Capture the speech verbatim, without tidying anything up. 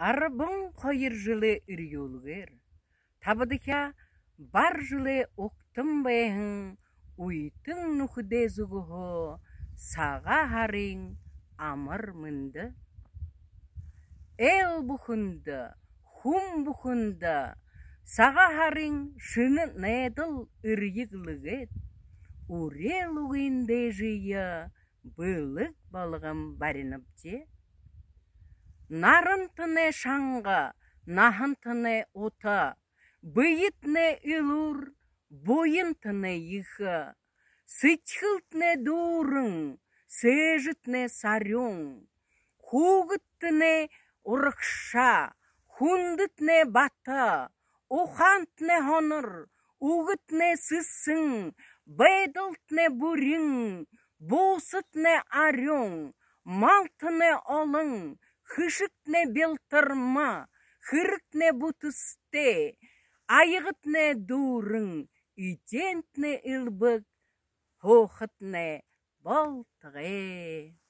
Арбан хоёр жэлэй эрьюулгээр табадахяа бар жэлээ угтан байһан үетэн нүхэдэй зүгһөө Сагаан һарын амар мэндэ! Эл бүхэндэ, хүн бүхэндэ Сагаан һарын шэнэ найдал эрьегэлээд, үреэл үгын дээжые бэлэг болгон баринабди. Нарантнай шанга, наһантнай ута, бэетнай элүүр, буянтнай ехэ, сэдьхэлтнай дүүрэн, сээжэтнай сарюун, хүүгэдтнай урагшаа, хүндэтнай бата, ухаантнай һонор, үгэтнай сэсэн, байдалтнай бүрин, буусатнай арюун, малтнай олон, хэшэгтнай бялтарма, хэрэгтнай бүтэсэтэй, аягатнай дүүрэн, эдеэнтнай элбэг, һуухатнай болтогой.